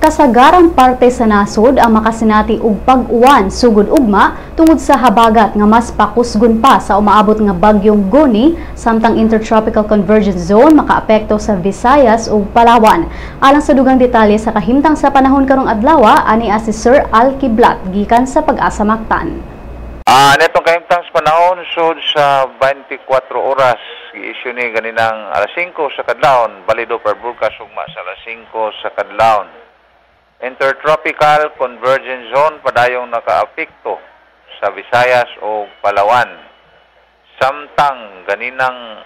Kasagarang parte sa nasod ang makasinati og pag-uwan sugod ugma tungod sa habagat nga mas pakusgon pa sa umaabot nga bagyong Goni, samtang Intertropical Convergence Zone makaapekto sa Visayas ug Palawan. Alang sa dugang detalye sa kahimtang sa panahon karong adlaw, ani si Sir Al Kiblat gikan sa Pag-asa Mactan. Netong kahimtang sa panahon sud sa 24 oras, gi-issue ni ganinang alas 5 sa kadlawon, balido per broadcast ugma sa alas 5 sa kadlawon. Intertropical Convergence Zone padayong nakaapekto sa Visayas o Palawan. Samtang ganinang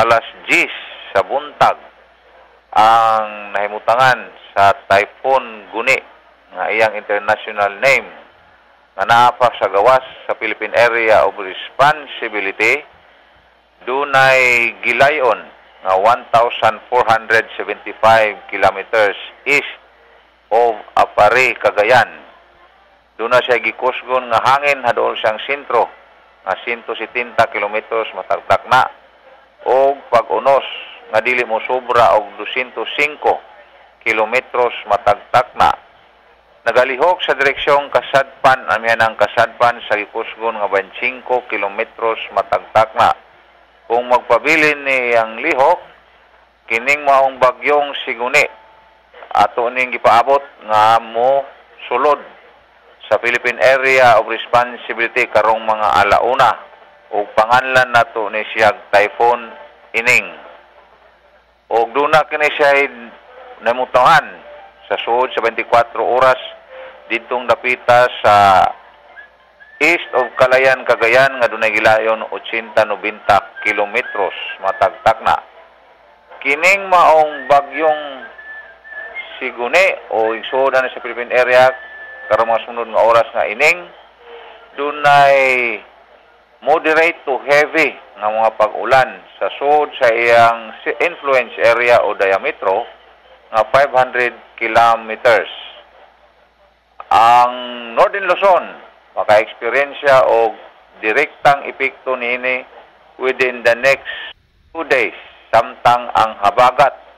alas 10 sa buntag, ang nahimutangan sa Typhoon Goni nga iyang international name nga naa pa sa gawas sa Philippine Area of Responsibility, dunay gilayon nga 1,475 kilometers east of Aparri, Cagayan. Duna siya gikusgon nga hangin hadool siyang sentro nga 170 kilometros matag takna og pag-unos nga dili mo sobra og 205 kilometros matag takna. Nagalihok sa direksyong kasadpan, amihan ang kasadpan sa gikusgon nga 25 kilometros matag takna. Kung magpabilin ni ang lihok, kining maong bagyong si Goni ato ning gipaabot nga mo sulod sa Philippine Area of Responsibility karong mga alauna ug panganlan nato ni siya Typhoon Ining. Ug duna kini siya namutangan sa suod sa 24 oras didtong dapita sa east of Calayan, Cagayan nga dunay gilayon 80-90 kilometros matag takna. Kining maong bagyong si Goni o igsuod na sa Philippine Area karong mga sunod nga oras nga Ining, dunay moderate to heavy nga mga pag-ulan sa sud sa iyang influence area o diametro nga 500 kilometers. Ang Northern Luzon maka-eksperyensya og direktang epekto niini within the next 2 days, samtang ang habagat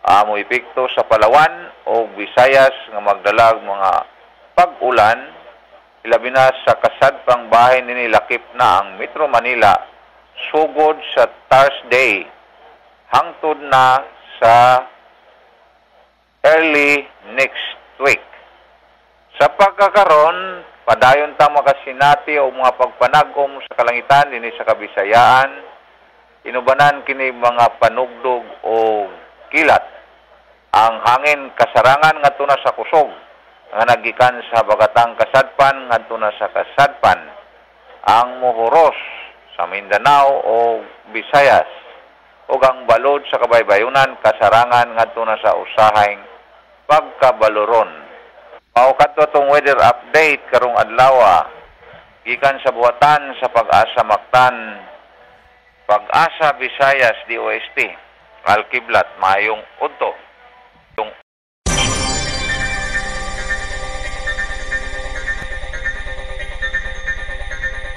mo epekto sa Palawan o Visayas nga magdalag mga pag-ulan, ilabi na sa kasadpang bahin nini, lakip na ang Metro Manila, sugod sa Thursday hangtod na sa early next week. Sa pagkakaron, padayon ta makasinati o mga pagpanagom sa kalangitan dinhi sa Kabisayaan. Inubanan kini mga panugdog o kilat. Ang hangin kasarangan ngadto na sa kusog nga nagikan sa bagatang kasadpan ngadto na sa kasadpan ang muhuros sa Mindanao o Visayas, ug ang balod sa kabaybayunan kasarangan ngadto na sa usahing pagkabaloron. Mao kadto atong weather update karong adlaw gikan sa buhatan sa Pag-asa Mactan, Pag-asa Visayas, DOST. Alkiblat, maayong udto.